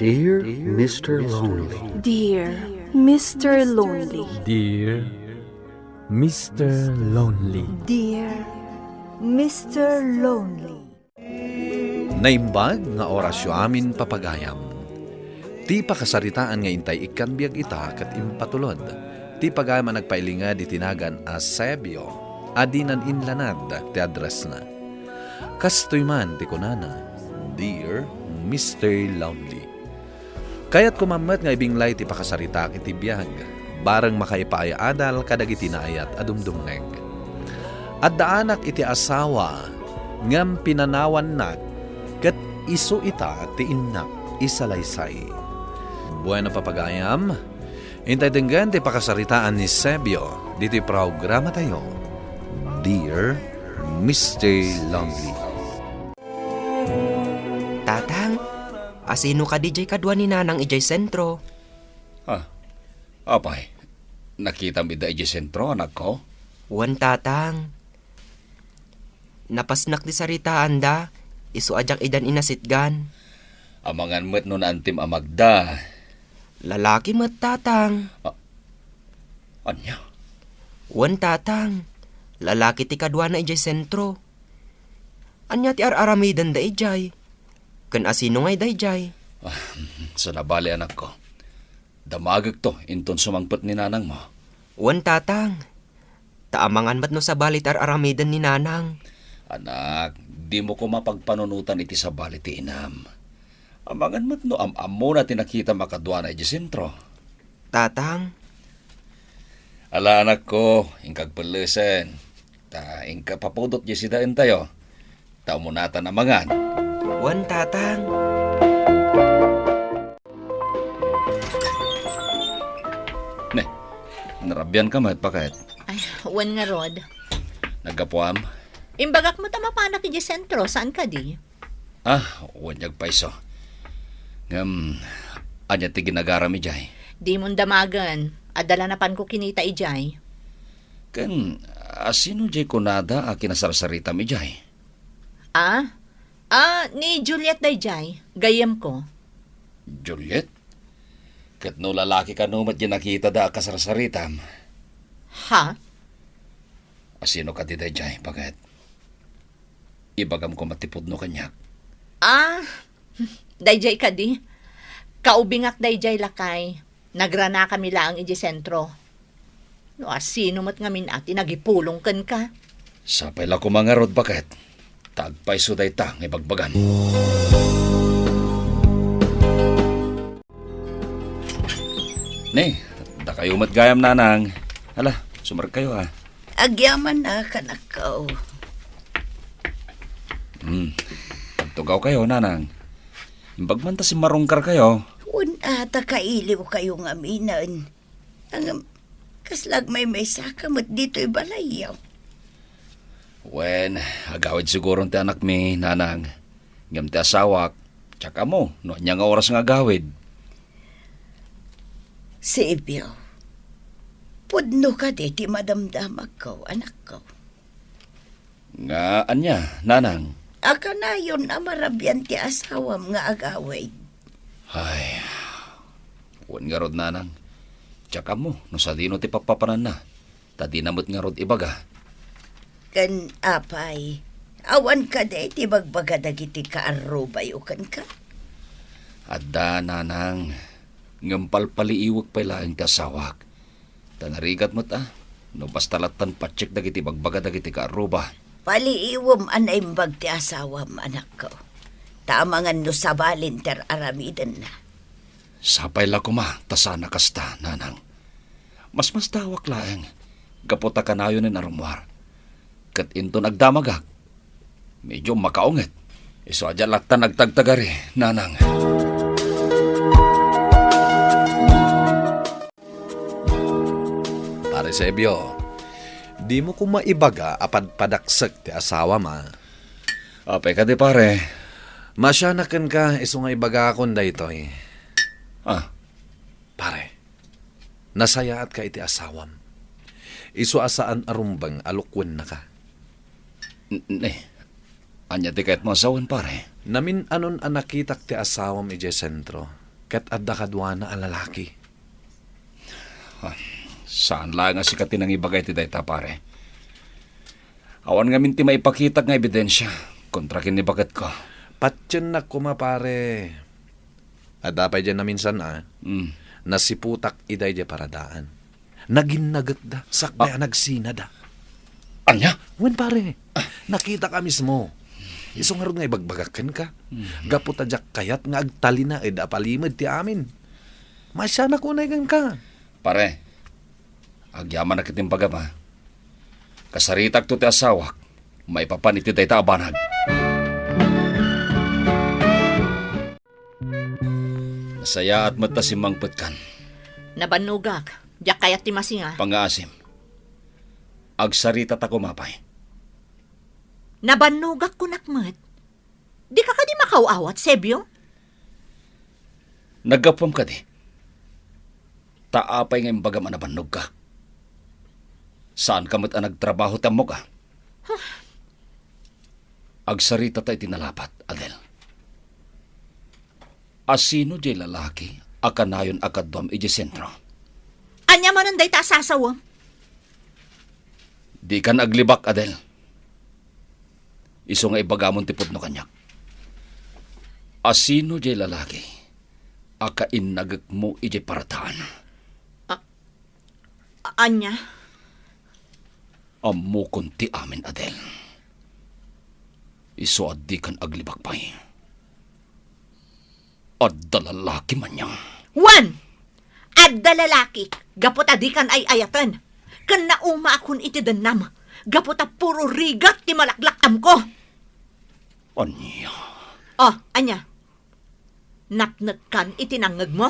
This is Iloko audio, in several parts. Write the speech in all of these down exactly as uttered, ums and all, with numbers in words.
Dear Mister Lonely. Dear Mister Lonely. Dear Mister Lonely. Dear Mister Lonely. Naimbag nga orasyo amin, papagayam. Ti pakasaritaan nga intay ikkan biag ita ket impatulod ti pagayam a nagpailinged iti nagan a Sebio a dinan inlanad ti addressna. Kastoy man ti kunana, "Dear Mister Lonely." Kayatko man met nga ibinglay ti pakasaritaak iti biag, bareng makaipaay-adal kadagiti naayat a dumdumngeg. Addaanak iti asawa, ngem pinanawannak, ket isu ita ti innak isalaysay. Bueno, papagayam, intay denggen ti pakasaritaan ni Sebio ditoy programatayo, Dear Mister Lonely. Tatang, asino kadi jay kadua ni Nanang idiay sentro? Ah, apay, nakitam ida idiay sentro, anakko? Wen, Tatang. Napasnak ti saritaanda, isu a diak idan inasitgan. Amangan met no naantim a magda. Lalaki met, Tatang. Ah, ania? Wen, Tatang. Lalaki ti kaduana idiay sentro. Ania ti ar-aramidenda idiay? Ken asino ngay daydiay? Ah, sana bali, anakko. Damagekto inton sumangpet ni nanangmo. Wen, Tatang. Ta amangan met no sabali ti ar-aramiden ni Nanang. Anak, dimo koma pagpanunotan iti sabali ti inam. Amangan met no am-ammona ti nakitam a kaduana idiay sentro. Tatang. Ala, anakko, inka agpellesen. Ta inka papudot diay sidaentayo. Ta umunatan a mangan. Wen, Tatang. Ne, narabian ka met, baket? Ay, wen ngarud. Naggapuam? Imbagak met a mapanak idiay sentro, saan kadi? Ah, wen, agpayso. Ngem, ania ti ginagaram idiay? Dimon damagen. Adda la napanko kinita idiay. Ken, asino diay kunada a kinasarsaritam idiay? Ah? Ah, ni Juliet daydiay, gayyemko. Juliet? Ket no lalaki kano met diay nakitada a kasarsaritam? Ha? Asino kadi daydiay, baket? Ibagam koma ti pudno kaniak. Ah, daydiay kadi. Kaubingak daydiay, lakay. Nagranakami laeng idiay sentro. No asino met ngamin a ti nagipulong kenka? Sapay la koma ngarud, baket, ta agpayso dayta nga ibagbagam. Ne, dakayo met gayam, Nanang. Ala, sumarkayo, a. Agyaman a, kanakko. Hmm. Agtugawkayo, Nanang. Imbag man ta simmarungkarkayo. Wen a, ta kailiwkayo ngaminen. Ngem, kasla agmaymaysaka met ditoy balayyo? Wen, agawid siguron ti anakmi, Nanang. Ngem ti asawak, diak ammo no ania nga oras nga agawid. Sebio, pudno kadi ti madamdamagko, anakko? Nga ania, Nanang? A kanayon a marabian ti asawam nga agawid. Ay, wen ngarud, Nanang. Diak ammo no sadino ti papapananna, ta dina met ngarud ibaga. Ken apay, awan kadi ti ibagbaga dagiti kaarrubayo kenka? Adda, Nanang, ngem palpaliiwek pay laeng ti asawak. Ta narigat met a, no basta lattan patiek dagiti ibagbaga dagiti kaarruba. Paliiwem a naimbag ti asawam, anakko. Ta amangan no sabalin ti ar-aramidenna. Sapay la koma ta saan a kasta, Nanang. Masmastawak laeng, gapu ta kanayonen a rummuar. Ket inton agdamagak, medyo makaunget. Isu a diak lattan agtagtagari, Nanang. Pare Sebio, dimo koma ibaga a padpadaksek ti asawam, a. Apay kadi, pare? Masianak kenka, isu nga ibagakon daytoy. Ah. Pare, nasayaatka iti asawam. Isu a saan a rumbeng a lukuennaka. N-, ne, ania ti kayatmo a sawen, pare? Namin-anon a nakitak ti asawam idiay sentro. ket adda kaduana a lalaki. Ah, saan laeng a sika ti nangibaga iti dayta, pare. Awan ngamin ti maipakitak nga ebidensia kontra ken ni baketko. Patiennak koma, pare. Adda pay diay naminsan a, Mm. nasiputak idiay diay paradaan. Naginnagekda, sakbay Ah. a nagsinada. Ania? Wen, pare, nakitak a mismo. Isu ngarud nga ibagbagak kenka. Mm. Gapu ta diak kayat nga agtalinaed a palimed ti amin. Maasianak unay kenka. Pare, agyamanak iti imbagam a. Kasaritakto ti asawak, maipapan iti dayta a banag. Nasayaat met ta simmangpetkan. Nabannogak. Diak kayat ti masinga. Pangngaasim. Agsaritata koma pay. Nabannogak kunak met. Dika kadi makaw-awat, Sebio? Naggapuam kadi? Ta apay nga imbagam a nabannogka? Saanka met a nagtrabaho ti ammok a? Agsaritata iti nalapat, Adel. Asino diay lalaki a kanayon a kaduam idiay sentro? Ania manen dayta a sasawem? Dikan aglibak, Adel. Isu nga ibagamon ti pudno kaniak. Asino diay lalaki a kainnagekmo idiay paradaan? A-, ania? Ammokon ti amin, Adel. Isu a dikan aglibak pay. Adda lalaki man niya. Wen! Adda lalaki, gapu ta dikan ay-ayaten. Ken naumaakon iti dennam, gapu ta puro rigat ti malaklaktamko. Ania? Oh, ania? Napnekkan iti nangngegmo?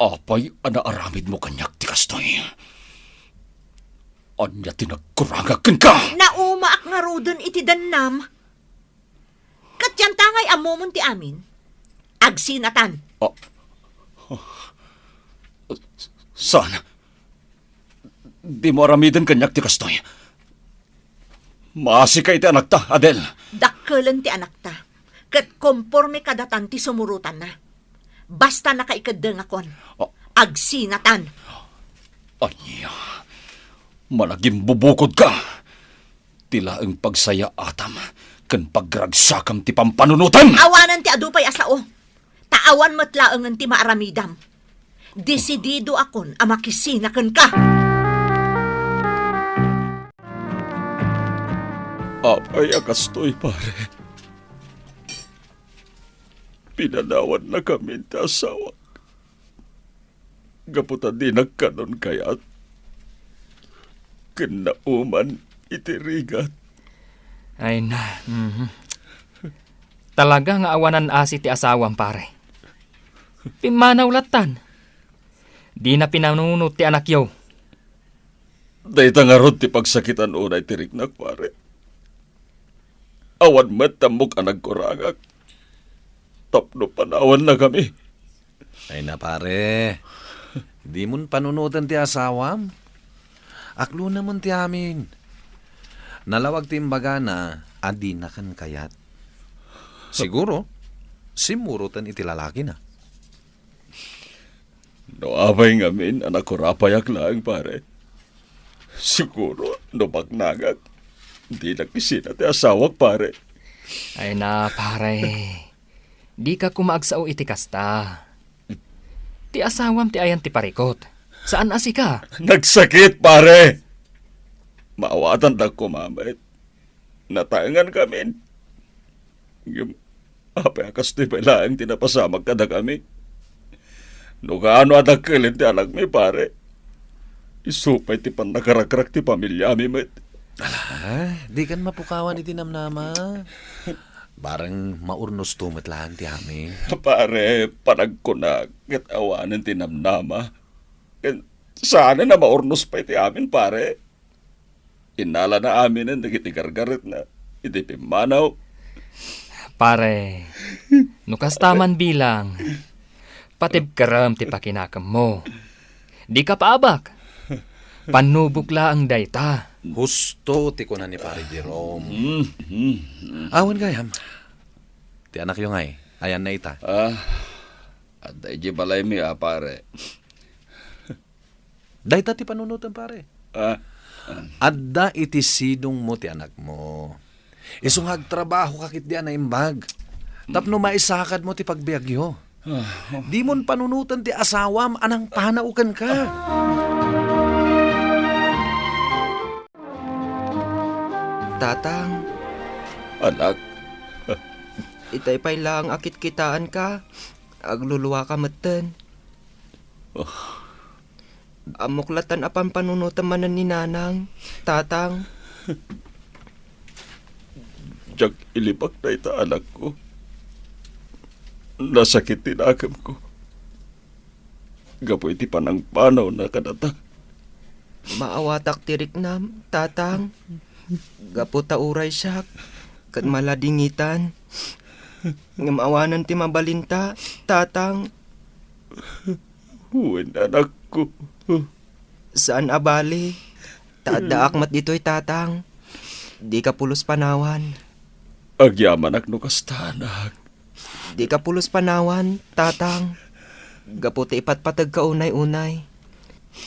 Apay a naaramidmo kaniak ti kastoy? Ania ti nagkurangak kenka? Naumaak ngaruden iti dennam. Ket dianta ngay ammomon ti amin. Agsinatan. Ah, saan? Dimo aramiden kaniak ti kastoy. Maasika iti anakta, Adel. Dakkelen ti anakta, ket komporme kadatan ti sumurotanna. Basta nakaikeddengakon. Ah. Agsinatan. Ania? Managimbubukodka. Ti laeng pagsayaatam ken pagragsakam ti pampanunotem. Awanen ti adu pay a sao. Ta awan met laengen ti maaramidam. Desididoakon a makisina kenka. Apay a kastoy, pare? Pinanawannakamin ti asawak gapu ta dinak kanon kayat ken nauman iti rigat. Ay na, mhm. Talaga nga awanan asi ti asawam, pare. Pimmanaw lattan. Dina pinanunot ti anakyo. Dayta ngarud ti pagsakitan unay ti riknak, pare. Awan met ti ammok a nagkurangak tapno panawannakami. Ay na, pare. Dimon panunoten ti asawam. Aklonamon ti amin. Nalawag ti imbagana a dinakan kayat. Siguro, simmuroten iti lalakina. No apay ngamin a nakurapayak laeng, pare. Siguro, no baknangak, dinak isina ti asawak, pare. Ay na, pare. Dika koma agsao iti kasta. Ti asawam ti ayan ti parikut. Saan a sika. Nagsakit, pare. Maawatandak koma met. Nataengankamin. Ngem apay a kastoy pay laeng ti napasamak kadakami? No kaano a dakkelen ti anakmi, pare, isu pay ti pannakarakrak ti pamiliami met. Ala, dikan mapukawan iti namnama. Bareng maurnosto met laeng ti amin. Pare, panagkunak ket awanen ti namnama. Ken saanen a maurnos pay ti amin, pare. Innalana aminen dagiti gargaretna iti pimmanaw. Pare, no kasta man bilang, patibkerem ti pakinakemmo. Dika paabak. Pannubok laeng dayta. Husto ti kuna ni Pare Jerome. Mm, mm, mm. Awan gayam. Ti anakyo ngay, ayanna ita? Ah, Adda idiay balaymi a, pare. Dayta ti panunotem, pare. Ah. Adda iti sidongmo ti anakmo. Isu nga agtrabahoka ketdi a naimbag tapno maisakadmo ti pagbiagyo. Ah. Dimon panunoten ti asawam a nangpanaw kenka. Tatang. Anak. Itay pay laeng a kitkitaenka, agluluaka metten. Oh. Ammok latta a pampanunotem manen ni Nanang, Tatang. Diak ilipak dayta, anakko. Nasakit ti nakemko gapu iti panangpanawna kadata. Maawatak ti riknam, Tatang. Gapu ta uray siak ket maladingitan. Ngem awanen ti mabalinta, Tatang. Wen, anakko. Saan a bale. Ta addaak met ditoy, Tatang. Dika pulos panawan. Agyamanak no kasta, anak. Dika pulos panawan, Tatang. Gapu ti ipatpategka unay-unay.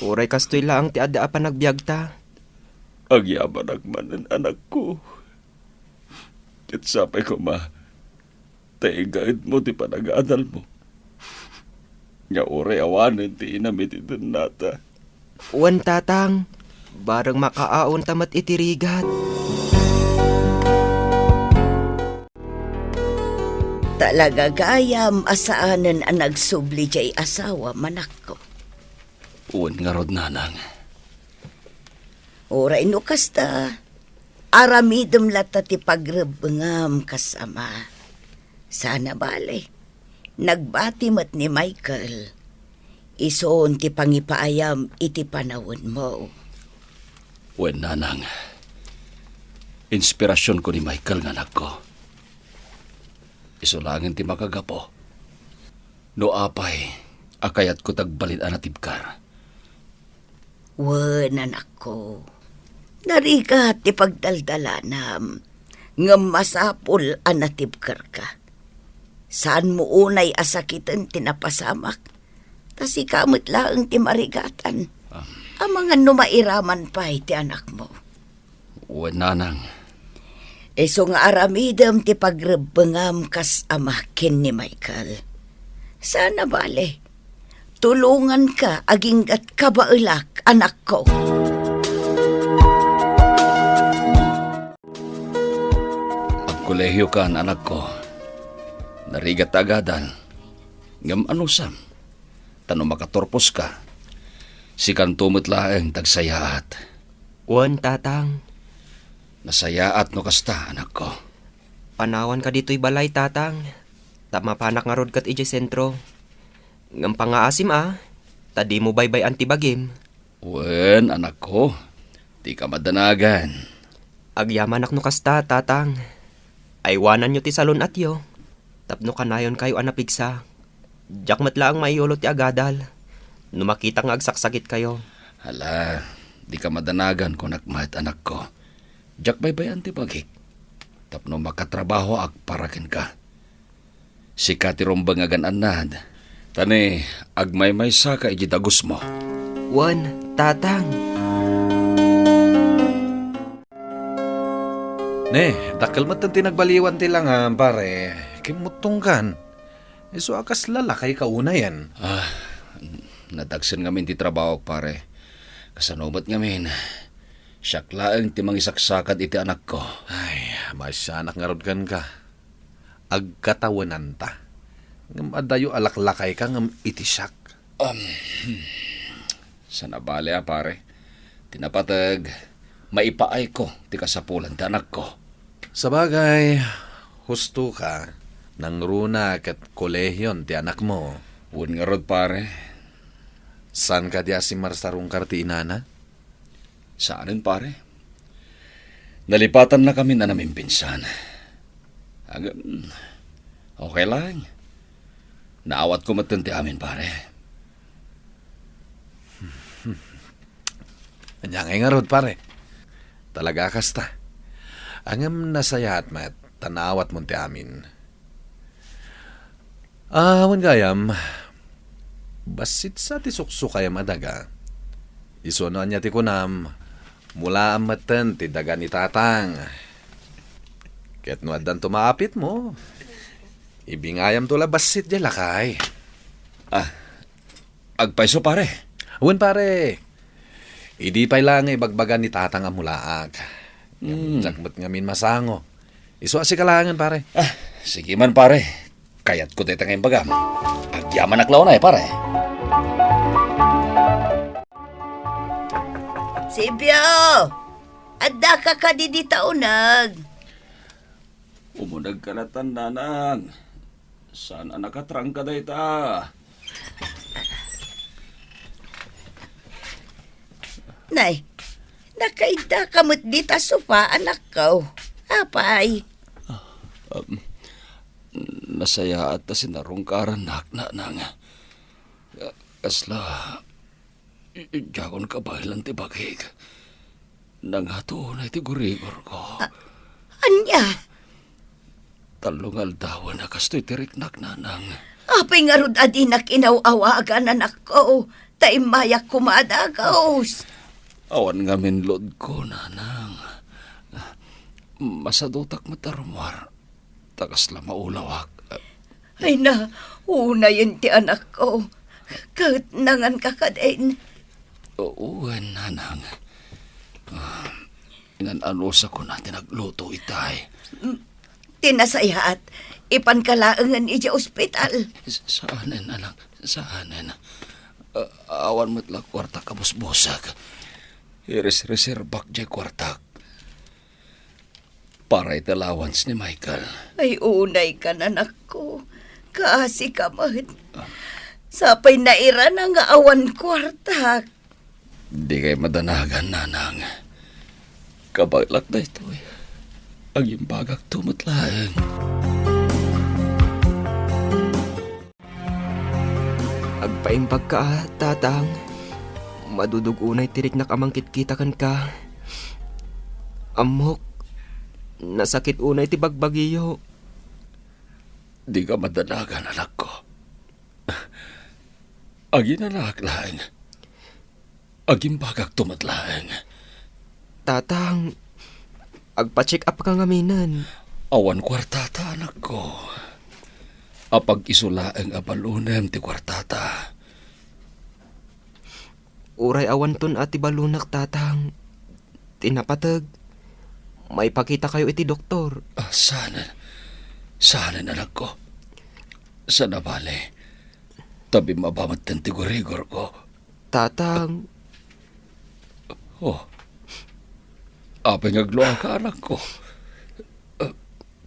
Uray kastoy laeng ti adda a panagbiagta. Agyamanak manen, anakko. Ket sapay koma ta igaedmo ti panagadalmo nga uray awanen ti inam iti dennata. Wen, Tatang, bareng makaawnta met iti rigat. Talaga gayam a saanen a nagsubli diay asawam, anakko. Wen ngarud, Nanang. Uray no kasta, aramidem latta ti pagrebbengam kas ama. Saan a bale, nagbati met ni Michael. Isun ti pangipaayam iti panawenmo. Wen, Nanang. Inspirasionko ni Michael nga anakko. Isu laengen ti makagapu no apay a kayatko ti agbalin a natibker. Wen, anakko, narigat ti pagdaldalanam, ngem masapul a natibkerka. Saanmo unay a sakiten ti napasamak, ta sika met laeng ti marigatan. Am. Amangan no mairaman pay ti anakmo. Wen, Nanang. Isu nga aramidem ti pagrebbengam kas ama ken ni Michael. Saan a bale, tulonganka aginggat kabaelak, anakko. Agkolehiokan, anakko. Narigat ti agadal. Ngem anusam, ta no makaturposka, sikanto met laeng ti agsayaat. Wen, Tatang. Nasayaat no kasta, anakko. Panawanka ditoy balay, Tatang, ta mapanak ngarud ket idiay sentro. Ngem pangaasim a, ta dimo baybay-an ti bagim. Wen, anakko, dika madanagan. Agyamanak no kasta, Tatang. Aywananyo ti salun-atyo tapno kanayonkayo a napigsa. Diak met laeng maiyulo ti agadal no makitak nga agsaksakitkayo. Hala, dika madanagan, kunak met, anakko. Diak baybay-an ti bagik tapno makatrabahoak para kenka. Sika ti rumbeng a gan-annad, ta ne, agmaymaysaka idiay dagusmo. Wen, Tatang. Ne, dakkel met ti nagbaliwan ti langam, pare. Kimmuttongkan. Isu a kas lalakayka unayen. Ah, nadagsen ngamin ti trabahok, pare. Kasano met ngamin, siak laeng ti mangisaksakad iti anakko. Ay, maisyanak ngarud kenka. Agkatawenanta. Ngem adayo a laklakayka ngem iti siak. Um, saan a bale a, pare. Ti napateg, maipaayko ti kasapulan ti anakko. Sabagay, hustoka, nangruna ket kolehion ti anakmo. Wen ngarud, pare. Saan kadi a simmarsarungkar ti inana? Saanen, pare. Nalipatannakamin a namimpinsan. Agam, okay lang. Naawatko metten ti amin, pare. Ania ngay ngarud, pare? Talaga a kasta. Ngem nasayaat met ta naawatmon ti amin. Ah, wen gayam, Bassit sa ti suksukayam a daga. Isu no ania ti kunam, mulaam metten ti daga ni Tatang. Ket no addanto maapitmo, ibingayamto la bassit diay lakay. Ah, agpayso, pare. Wen, pare. Idi pay la nga ibagbaga ni Tatang a mulaak. Hmm. Diak met ngamin masango. Isu a sika laengen, pare. Ah, sige man, pare. Kayatko dayta nga imbagam. Agyamanak la unay, pare. Sibyo! Addaka kadi dita uneg? Umuneg ka latan, Nanang. Saan a nakatrangka dayta? Nay, nakaidda ka met dita sofa, anakko. Apay? Ah, um, nasayaat ta sinarungkarannak, Nanang. Kasla, i-, diakon kabaelan ti bagik. Nangato unay ti gurigorko. A-, ania? Tallo nga aldawen a kastoy ti riknak, Nanang. Apay ngarud a dinak inaw-awagan, anakko, ta immayak koma a dagus? Awan ngamin loadko, Nanang. Masadutak met a rummuar, ta kasla maulawak. Ay na, unayen ti anakko, ket nanganka kadin. Wen, Nanang. Ah, ngan-anusakon a ti nagluto itay. Mm, ti nasayaat, ipanka laengen idiay ospital. S-, saanen, anak, saanen. Ah, awan met la kuarta a busbusek. Iresreserbak diay kuartak para iti allowance ni Michael. Ay, unayka, anakko. Kaasika met. Sapay nairana nga awan kuartak. Dikay madanagan, Nanang. Kabaelak daytoy. Agimbagakto met laeng. Agpaimbagka, a, Tatang. Madudog unay ti riknak a mangkitkita kenka. Ammok, nasakit unay ti bagbagiyo. Dika madanagan, anakko. Aginanaak laeng. Agimbagakto met laeng. Tatang, agpa-check up ka ngaminen. Awan kuartata, anakko. Apag-isu laeng a balonem ti kuartata. Uray awanton a ti balonak, Tatang. Ti napateg, maipakitakayo iti doktor. Ah, saanen. Saanen, anakko. Saan a bale. Ta bimmaba metten ti gurigorko. Tatang. Oh. Apay nga agluaka, anakko?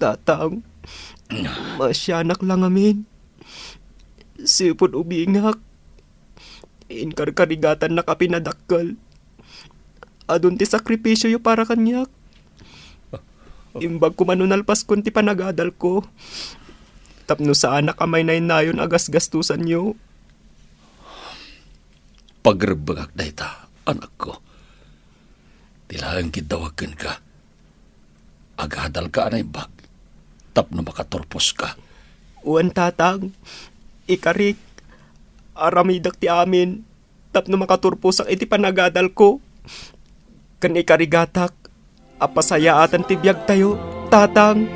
Tatang, maasianak la ngamin. Sipud ubingak, inkarkarigatannak a pinadakkel. Adun ti sakripisioyo para kaniak. Imbag koma no nalpaskon ti panagadalko tapno saanak a maynaynayon a gasgastosanyo. Pagrebbengak dayta, anakko. Ti laeng kiddawag kenka. Agadalka a naimbag tapno makaturposka. Wen, Tatang, ikarik, aramidek ti amin tapno makaturposak iti panagadalko. Ken ikarigatak a pasayaatan ti biagtayo, Tatang.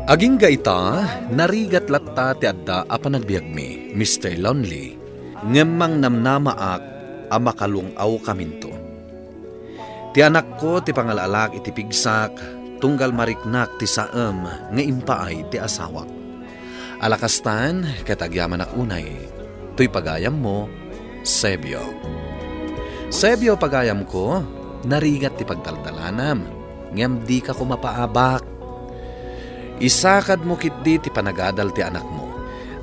Agingga ita, narigat latta ti adda a panagbiagmi, Mister Lonely, ngem mangnamnamaak a makalung-awkaminto. Ti anakko ti pangal-alaak iti pigsak, tunggal mariknak ti saem nga impaay ti asawak. Ala kastan, ket agyamanak unay, toy pagayammo, Sebio. Sebio, pagayamko, narigat ti pagtaltalanam, ngem dika koma paabak. Isakadmo ketdi ti panagadal ti anakmo,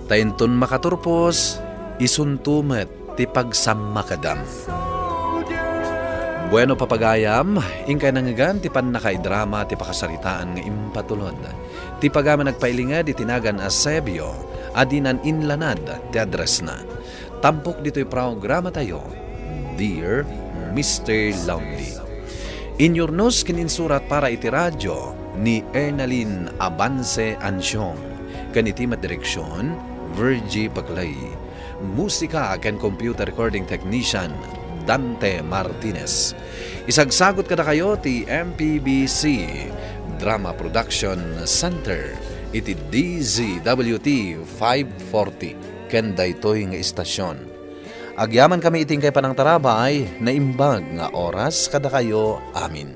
ta inton makaturpos, isunto met ti pagsammakadam. Bueno, papagayam, inkay nangngegan ti pannakaidrama ti pakasaritaan nga impatulod. Ti pagayam a nagpailinged iti nagan a Sebio a dinan inlanad ti addressna. Tampok ditoy programatayo, Dear Mister Lonely. Inyurnos ken insurat para iti radio ni Ernalyn Avance Ansiong, ken iti met direksion, Virgie Paclay. Musika ken computer recording technician, Dante Martinez. Isagsagut kadakayo ti M P B C Drama Production Center iti D Z W T five forty ken daytoy nga istasyon. Agyamankami iti inkay panangtarabay, naimbag nga oras kadakayo amin.